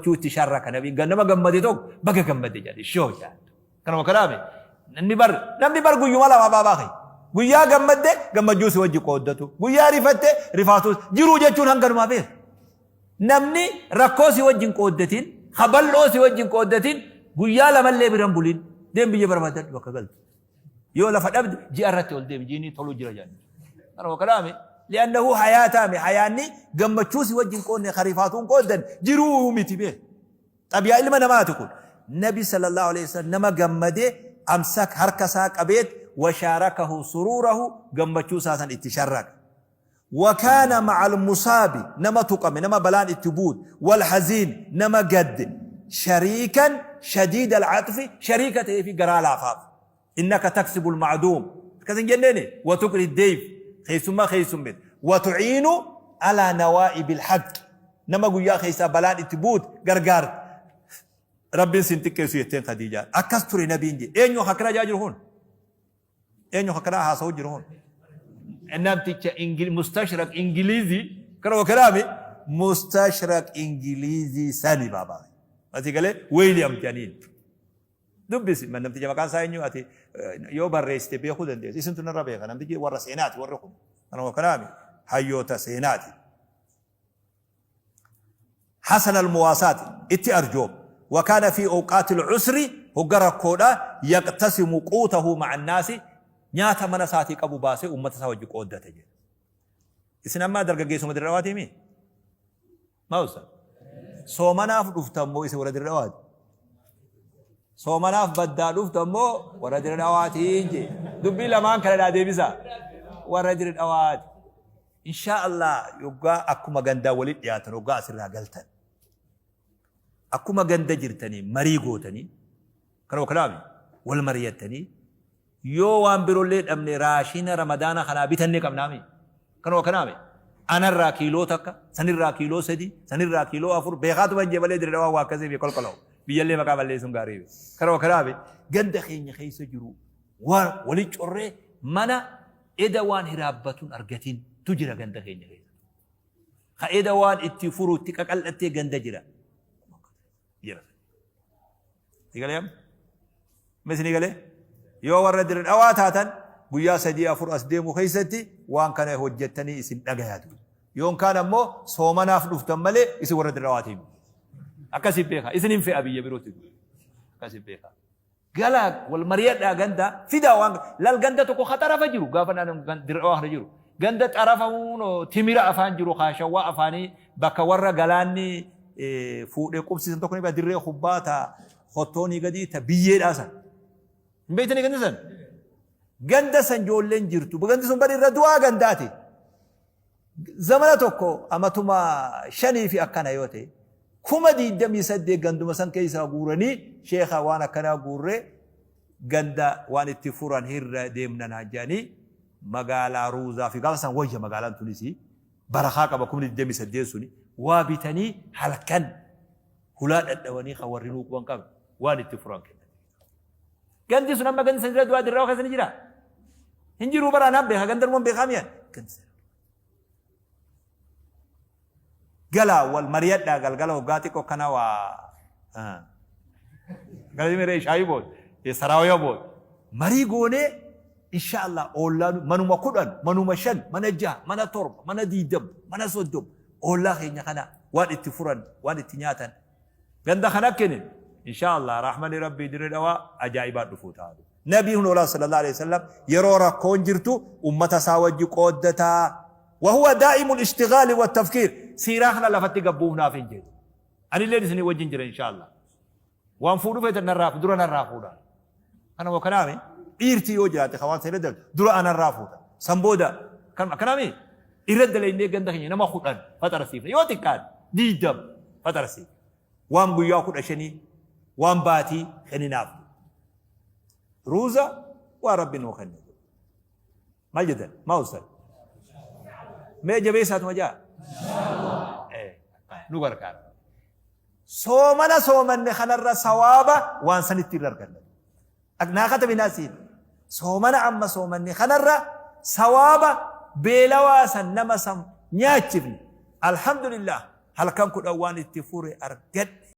Gammachuu itti sharraka nabiin nama gammade tokko baga gammadde jedhe shoo jedhan. Kanuma kanaami namni bar namni bar guyyuma lama baabaa kee. Guyyaa gammadde gammachuu si wajji qooddatu. Guyyaa rifatte rifaatus jiruu jechuun hanganumaa beeka. Namni rakkoo si wajjin qooddatin, ka bal'oo si wajjin qooddatin guyyaa lamallee biran bulin. Deem biyya barbaadadhu bakka galtu. Yoo lafa dhabde ji'a irratti ol deemi jiini tolu jira jedhan. Kanuma kanaami li'annahu hayaataami hayaanni gammachuu si wajjin qoodne ka rifaatuun qooddan jiruu miti beeka. Xabiyaa ilma namaati kun. Nabi sallallahu alaihi wasallam nama gammade amsak harka isaa qabeet washaarakahu suruurahu gammachuu isaa san itti sharraka. Wakaana ma'al musaabi nama tuqame nama balaan itti buute wal haziin nama gadde shariikan shadiida al-axfi shariika ta'eefi garaa laafaaf. Innaka taksibul ma'duum akkas hin jenneeni wa tuqri deyf keessummaa keessummit wa tu'iinu alaa nawaa'ibil haqqi nama guyyaa keessaa balaan itti buute gargaarta. Rabbiin sin xiqqeessu jetteen Khadiijaan. Akkas ture nabiin jedhe. Eenyu akkana jaa jiru kun? Eenyu akkanaa haasa'u jiru kun? Namticha mustashraq Ingilizii kana kanaami mustashraq Ingilizii sani baabaa. Asii galee Weeliyam jedhaniin. Dubbisi namticha maqaan isaa eenyu ati yoo barreessite beekuu dandeessa. Isintu narra beeka namtichi warra seenaati warri kun. Kanuma kanaami hayyoota seenaati. Hasan al-muwaasaati itti arjoom. Wakaana fi awqaati al-usri hogga rakkoodha yaqtasimu quutahu ma'a annaasi nyaata mana isaatii qabu baasee ummata isaa wajji qooddate jedhe. Isin ammaa dargaggeessuma Dirre Dhawaatii mii? Maa ustaz? Soomanaaf dhuftan moo isin warra Dirre Dhawaati? Soomanaaf baddaa dhuftan moo warra Dirre Dhawaatiin jee? Dubbii lamaan kana naa deebisaa. Warra Dirre Dhawaati. Inshaa Allah yoggaa akkuma gandaa walitti dhiyaatan hoggaa asirraa galtan. Akkuma ganda jirtanii marii gootanii kanuma kanaami wal mariyattanii Yoo waan birollee dhabne raashina ramadaana kanaa bitanne qabnaami. Kanuma kanaami. Anarraa kiiloo takka, sanirraa kiiloo sadi, sanirraa kiiloo afur, beekaatuma hin jee malee Dirre Dhawaan waa akkasii fi kolkola'u. Biyyallee maqaa balleessuun gaarii miti. Kanuma kanaami ganda keenya keessa jiru waan wali corree mana eda waan hiraabbatun argatin tu jira ganda keenya keessa. Ka eda waan itti furu itti qaqal'attee ganda jira. Jira. Si galee amma? Amma isinii galee? Yoo warra Dirre Dhawaa taatan guyyaa sadii afur as deemu keessatti waan kana hojjettanii isin dhagayatu. Yoon kaan ammoo soomanaaf dhuftan malee isin warra Dirre Dhawaatii miti. Akkasii beekaa. Isin hin fe'a biyya birootti. Akkasii beekaa. Galaa wal mariyadhaa ganda fidaa waan lal ganda tokko ka xarafa jiru gaafa naan Dirre Dhawaa kana jiru. Ganda xarafa hunoo timira afaan jiru kaashawwaa afaanii bakka warra galaanni fuudhee qubsiisan tokko ni baa dirree kubbaa ta hottoonii gadii ta biyyeedhaa san. Hin beektanii ganda san? Ganda san ijoolleen jirtu. Gandi sun bari irra du'aa gandaati. Zamana tokko amatuma shanii fi akkana yoo ta'e 28,000 ganduma san keessaa guuranii sheekha waan akkanaa guurree ganda waan itti furan hirra deemna naan jedhanii magaalaa ruuzaa fi gaafa san wayya magaalaan tunis barakaa qaba 28,000 suni waa bitanii halkan hulaa dhadhawanii kan warri nuu quban qabne waan itti furan kennan. Gandi sun amma gandi san jira du'aa dirraa keessa ni jira. Hin jiruu bara anaan beeka ganda dhuman beekaa mi'an. Gandi san. Galaa wal mariyadhaa galgala hoggaa xiqqoo kana waa. Galii miree shaayii booda saraawaya booda marii goonee insha Allah oollaa manuma 10 manuma 5 mana 6 mana 7 mana 20 mana 30 oollaa keenya kana waan itti furan waan itti nyaatan Ganda kana kene insha Allah rahmani rabbii Dirre Dhawaa ajaa'ibaa dhufuu ta'a. Nabiin hoolaa sallallahu alaihi wasallam yeroo rakkoon jirtu ummata isaa wajji qooddataa. Wahuwa daa'imul ishtigaali wa tafkiir siiraa kana lafatti gabbuufnaaf hin jedhu. Anilleen isinii wajjin jira insha Allah. Waan fuudhu feetan narraa dura narraa fuudha. Kana kanaami dhiirti yoo jiraate kan waan sana irra dura anarraa fuudha. San booda kanaami irra dalaynee ganda keenya nama 10 faxarsiifne yoo xiqqaate 20 faxarsiifne. Waan guyyaa 15 waan baatii kenninaaf. Ruuza waan rabbi nuu kenne. Maal jettan? Maa ustaz? Mee jabeessaatuma jaa? Nu gargaara. Soomana soomanne kanarra sawaaba waan sanitti irra arganna. Naa katabi naa siin. Soomana amma soomanne kanarra sawaaba beelawaa san nama san nyaachifne. Alhamdulillah halkan 10 waan itti fure argadhe.